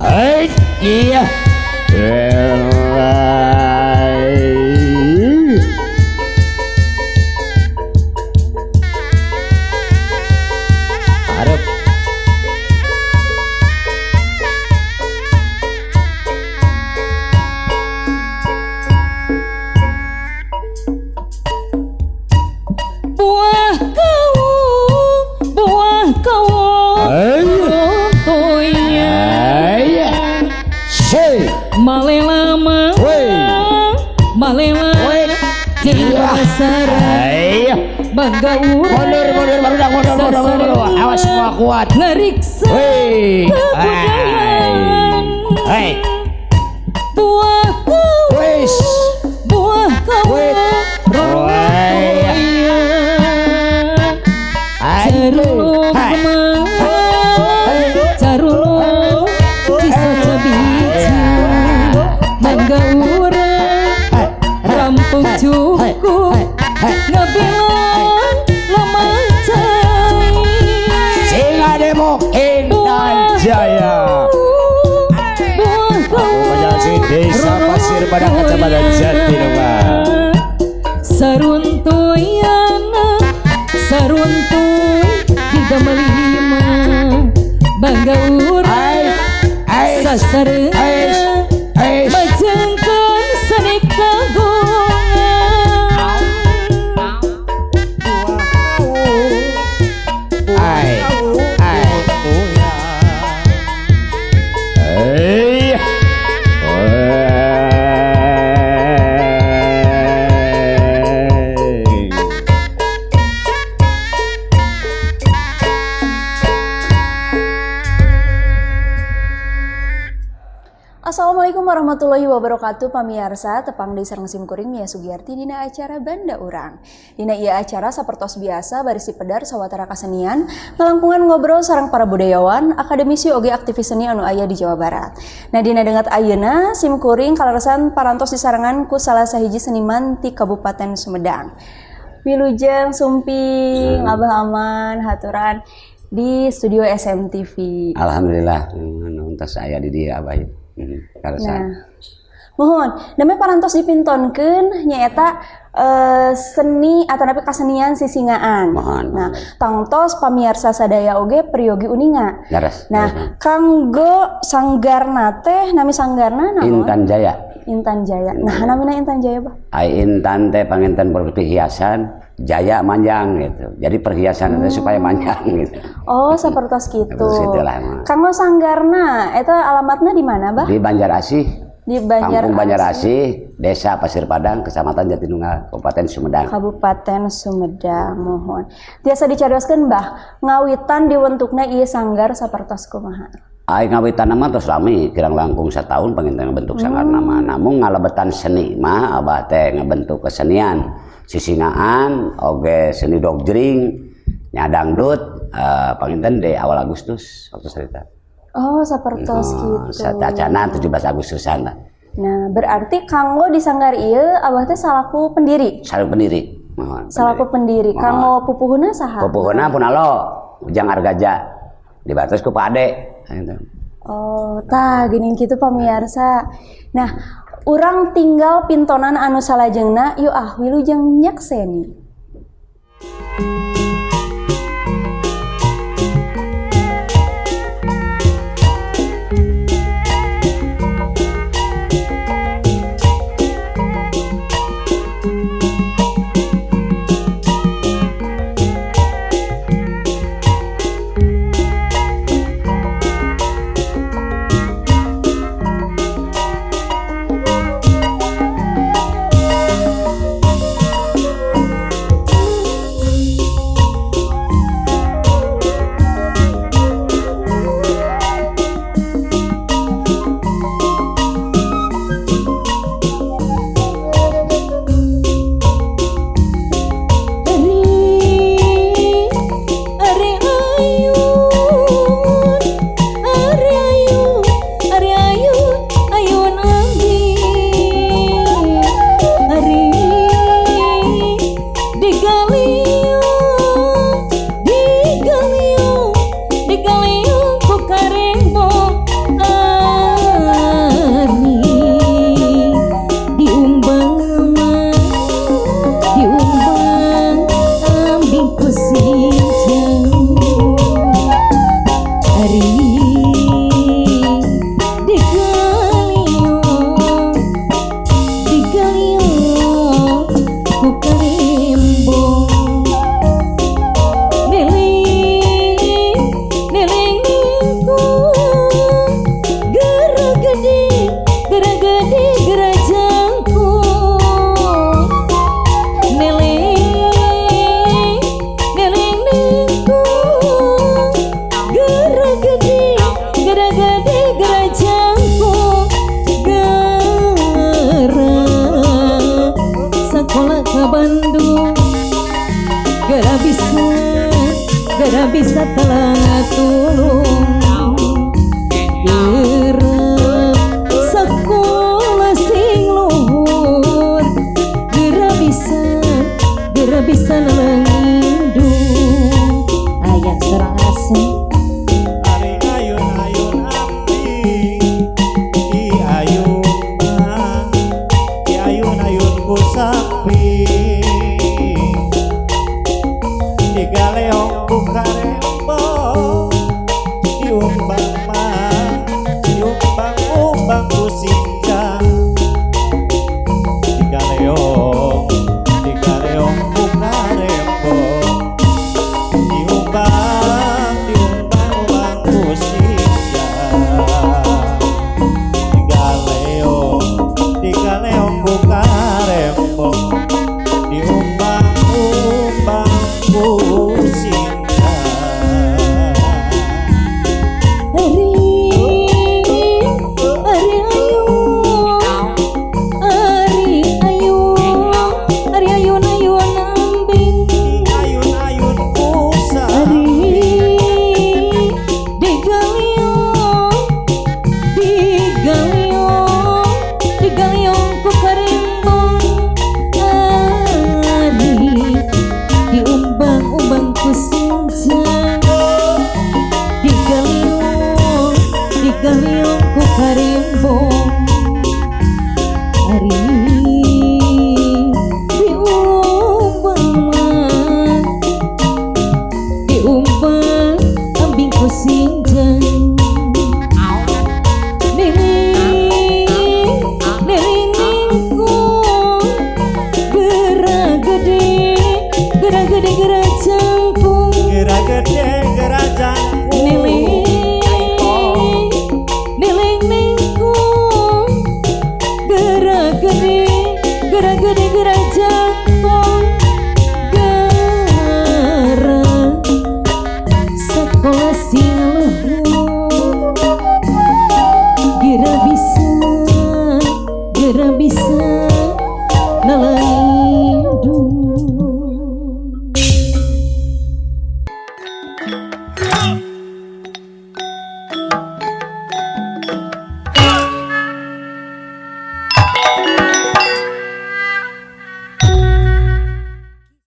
Hey, iya. Arep. Buah kau, buah kau. Hey. Toya. Hey. Say. Malela Wey. Malela Wey. Sara Hey. bangga urang. Mundur, mundur, baru mundur, mundur, mundur. Awas semua kuat. Ngariksa Wey. kebudayaan. Hey. Buah kau, Wis. buah kau. Wait. Toya. Caruluk Hai. Caruluk Cisoca biji mangga urang rampung cukup ngabila lemah cai. Singa Demo Intan Jaya. Buah kau. Kabupaten Desa Pasir Padang, Kecamatan Jatinunggal. Saruntuyana saruntuy 35 bangga urang Ai. sasarengan Ai. majengkeun seni kagungan. Ai. Ai. Hey. Wey. Assalamualaikum warahmatullahi wabarakatuh, pamiarsa, tepang deui sareng simkuring Mia Sugiarti dina acara Banda Urang. Dina ieu acara sapertos biasa baris dipedar sawatara kasenian ngalangkungan ngobrol sareng para budayawan, akademisi oge aktivis seni anu aya di Jawa Barat. Nah, dina danget ayeuna simkuring kaleresan parantos disarengan ku salah sahiji seniman ti Kabupaten Sumedang. Wilujeng sumping, Abah Aman, haturan di studio SMTV. Alhamdulillah, nuhun tos aya di dieu, Abah. Kaleresan. Nah, mohon, namanya parantos dipintonkeun nyaeta seni atau napi kasenian sisingaan. Mohon. Nah, tangtos pamiarsa sadaya oge peryogi uninga. Leres. Nah, kanggo sanggarna teh nami sanggarna naon? Intan Jaya. Intan Jaya. Nah, namina Intan Jaya, Bah? Ai Intan teh panginten perhiasan, Jaya manjang gitu. Jadi perhiasan itu supaya manjang gitu. Oh, sapertos kitu. Sapertos itulah, mah. Kanggo sanggarna eta alamatna di mana, Bah? Di Banjarasih. Di Banjar Kampung Banjarasih, Desa Pasir Padang, Kecamatan Jatinunggal, Kabupaten Sumedang. Kabupaten Sumedang, mohon. Tiasa dicarioskeun, Bah, ngawitan diwentukna ieu sanggar sapertos kumaha? Ai ngawitan mah tos lami, kirang langkung setahun panginten ngabentuk sanggar nama. Namun ngalebetan seni mah Abah teh ngabentuk kesenian sisingaan, oge seni dogjring, nya dangdut, panginten di awal Agustus waktu cerita. Oh, sapertos Oh, gitu. Satacana 17 Agustusan lah. Nah, berarti kanggo di sanggar ieu Abah teh salaku pendiri. Salaku pendiri. Mohon, Salaku pendiri. Mohon. Kanggo pupuhuna saha? Pupuhuna pun alo, Ujang Argaja. Dibantos ku Pak Ade. Gitu. Oh, tah geuning kitu, pamiarsa. Nah, urang tinggal pintonan anu salajengna, yuk ah, wilujeng nyakseni.